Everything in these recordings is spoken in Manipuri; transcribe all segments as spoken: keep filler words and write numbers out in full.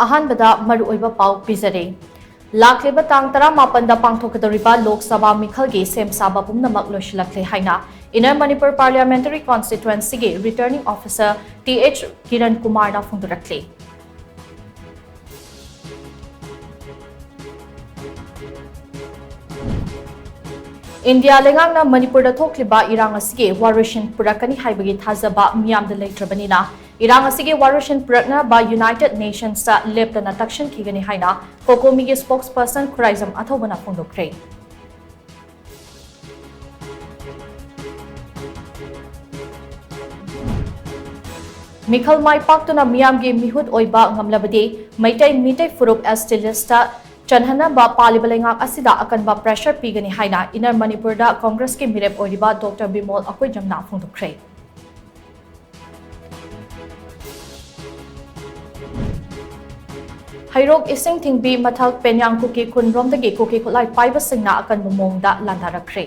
ꯑꯍꯥꯟꯕꯗ ꯃꯔꯨꯑꯣꯏꯕ ꯄꯥꯎ ꯄꯤꯖꯔꯤ꯫ ꯂꯥꯛꯂꯤꯕ ꯇꯥꯡ ꯇꯔꯥꯃꯥꯄꯟꯗ ꯄꯥꯡꯊꯣꯛꯀꯗꯧꯔꯤꯕ ꯂꯣꯛ ꯁꯚꯥ ꯃꯤꯈꯜꯒꯤ ꯁꯦꯝ ꯁꯥꯕ ꯄꯨꯝꯅꯃꯛ ꯂꯣꯏꯁꯤꯜꯂꯛꯂꯦ ꯍꯥꯏꯅ Inner Manipur Parliamentary Constituencyꯒꯤ Returning Officer T H Kiran ꯀꯨꯃꯥꯔꯅ ꯐꯣꯡꯗꯣꯔꯛꯂꯤ꯫ ꯏꯟꯗꯤꯌꯥ ꯂꯩꯉꯥꯛꯅ ꯃꯅꯤꯄꯨꯔꯗ ꯊꯣꯛꯂꯤꯕ ꯏꯔꯥꯡ ꯑꯁꯤꯒꯤ ꯋꯥꯔꯣꯏꯁꯤꯟ ꯄꯨꯔꯛꯀꯅꯤ ꯍꯥꯏꯕꯒꯤ ꯊꯥꯖꯕ ꯃꯤꯌꯥꯝꯗ ꯂꯩꯇ꯭ꯔꯕꯅꯤꯅ, ꯏꯔꯥꯡ ꯑꯁꯤꯒꯤ ꯋꯥꯔꯣꯏꯁꯤꯟ ꯄꯨꯔꯛꯅꯕ United Nationsꯇ ꯂꯦꯞꯇꯅ ꯇꯛꯁꯤꯟꯈꯤꯒꯅꯤ ꯍꯥꯏꯅ COCOMIꯒꯤ spokesperson ꯈꯨꯔꯥꯏꯖꯝ ꯑꯊꯧꯕꯅ ꯐꯣꯡꯗꯣꯛꯈ꯭ꯔꯦ꯫ ꯃꯤꯈꯜ ꯃꯥꯏ ꯄꯥꯛꯇꯨꯅ ꯃꯤꯌꯥꯝꯒꯤ ꯃꯤꯍꯨꯠ ꯑꯣꯏꯕ ꯉꯝꯂꯕꯗꯤ ꯃꯩꯇꯩ ꯃꯤꯇꯩ ꯐꯨꯔꯨꯞ ST listꯇ ꯆꯟꯍꯟꯅꯕ ꯄꯥꯜꯂꯤꯕ ꯂꯩꯉꯥꯛ ꯑꯁꯤꯗ ꯑꯀꯟꯕ pressure ꯄꯤꯒꯅꯤ ꯍꯥꯏꯅ Inner Manipurꯗ Congressꯀꯤ ꯃꯤꯔꯦꯞ ꯑꯣꯏꯔꯤꯕ Doctor ꯕꯤꯃꯣꯜ ꯑꯀꯣꯏꯖꯝꯅ ꯐꯣꯡꯗꯣꯛꯈ꯭ꯔꯦ꯫ ꯍꯩꯔꯣꯛ ꯏꯁꯤꯡ ꯊꯤꯡꯕꯤ ꯃꯊꯛ ꯄꯦꯟꯌꯥꯡ ꯀꯨꯀꯤ ꯈꯨꯟꯔꯣꯝꯗꯒꯤ ꯀꯨꯀꯤ ꯈꯨꯠꯂꯥꯏ ꯄꯥꯏꯕꯁꯤꯡꯅ ꯑꯀꯟꯕ ꯃꯑꯣꯡꯗ ꯂꯥꯟꯗꯥꯔꯛꯈ꯭ꯔꯦ꯫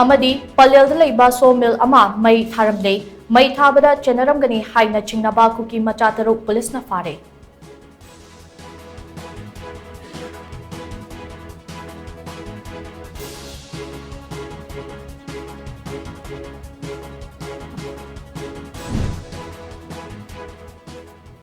ꯑꯃꯗꯤ ꯄꯂꯦꯜꯗ ꯂꯩꯕ sawmill ꯑꯃ ꯃꯩ ꯊꯥꯔꯝꯂꯦ꯫ ꯃꯩ ꯊꯥꯕꯗ ꯆꯦꯟꯅꯔꯝꯒꯅꯤ ꯍꯥꯏꯅ ꯆꯤꯡꯅꯕ ꯀꯨꯀꯤ ꯃꯆꯥ ꯇꯔꯨꯛ ꯄꯨꯂꯤꯁꯅ ꯐꯥꯔꯦ꯫